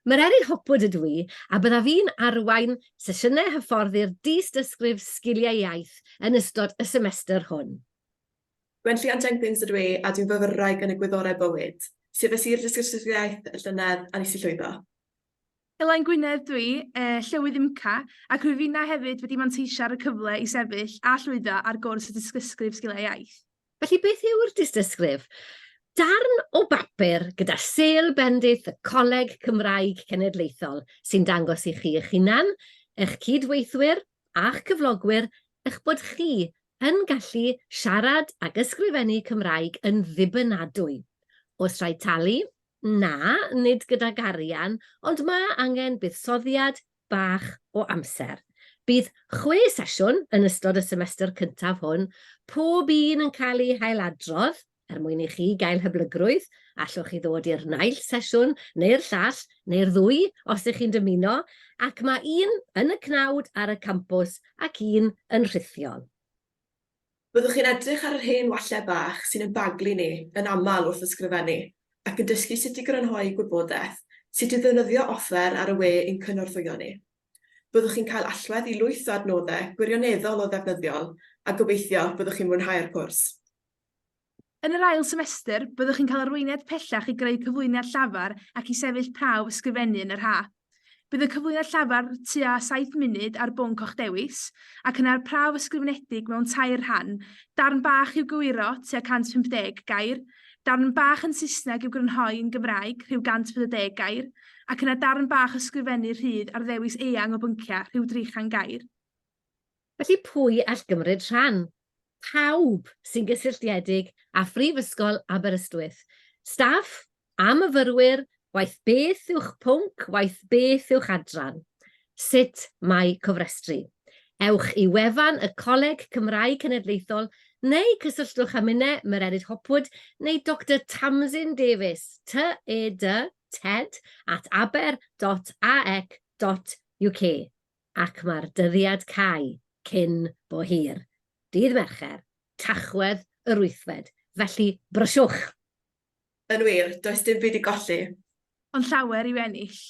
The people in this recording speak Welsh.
Mererid Hopwood ydw i, a byddaf i'n arwain sesiynau hyfforddi'r Dystysgrif Sgiliau Iaith yn ystod y semester hwn. Gwenllian Jenkins ydw i, a dwi'n fyfyrwraig yn y Gwyddorau Bywyd. Sefais i'r Dystysgrif Iaith y llynedd, a nes i llwyddo. Elain Gwynedd dw i, Llywydd UMCA, ac rwyf finna hefyd wedi manteisio ar y cyfle i sefyll a llwyddo ar gwrs y Dystysgrif Sgiliau Iaith. Felly beth yw'r dystysgrif? Darn o bapur gyda sêl bendith y Coleg Cymraeg Cenedlaethol sy'n dangos i chi eich hunan, eich cyd-weithwyr a'ch cyflogwyr eich bod chi yn gallu siarad ac ysgrifennu Cymraeg yn ddibynadwy. Oes rhaid talu? Na, nid gydag arian, ond mae angen buddsoddiad bach o amser. Bydd chwe sesiwn yn ystod y semester cyntaf hwn, pob un yn cael ei hailadrodd er mwyn i chi gael hyblygrwydd, allwch chi ddod i'r naill sesiwn neu'r llall, neu'r ddwy os ych chi'n dymuno, ac mae un yn y cnawd ar y campws ac un yn rhithiol. Byddwch chi'n edrych ar yr hen wallau bach sy'n ein baglu ni yn aml wrth ysgrifennu, ac yn dysgu sut i grynhoi gwybodaeth, sut i ddefnyddio offer ar y we i'n cynorthwyo ni. Byddwch chi'n cael allwedd i lwyth o adnoddau gwirioneddol o ddefnyddiol, a gobeithio byddwch chi'n mwynhau'r cwrs. Yn yr ail semester, byddwch chi'n cael arweiniad pellach i greu cyflwyniad llafar ac i sefyll prawf ysgrifennu yn yr ha. Bydd y cyflwyniad llafar tua saith munud ar bwnc o'ch dewis, ac yna'r prawf ysgrifenedig mewn tair rhan, darn bach i'w gywiro, tua 150 gair, darn bach yn Saesneg i'w grynhoi yn Gymraeg, rhyw 140 gair, ac yna darn bach ysgrifennu rhydd ar ddewis eang o bynciau, rhyw 300 gair. Felly pwy all gymryd rhan? Pawb sy'n gysylltiedig â Phrifysgol Aberystwyth, staff a myfyrwyr, waeth beth yw'ch pwnc, waeth beth yw'ch adran. Sut mae cofrestru? Ewch i wefan y Coleg Cymraeg Cenedlaethol neu cysylltwch â minne, Mererid Hopwood, neu Doctor Tamsin Davies, TED, ted, at aber dot aec dot uk. ac mae'r dyddiad cau cyn bo hir, dydd Mercher, Tachwedd yr wythfed, felly brysiwch! Yn wir, does dim byd i golli. Ond llawer i'w ennill.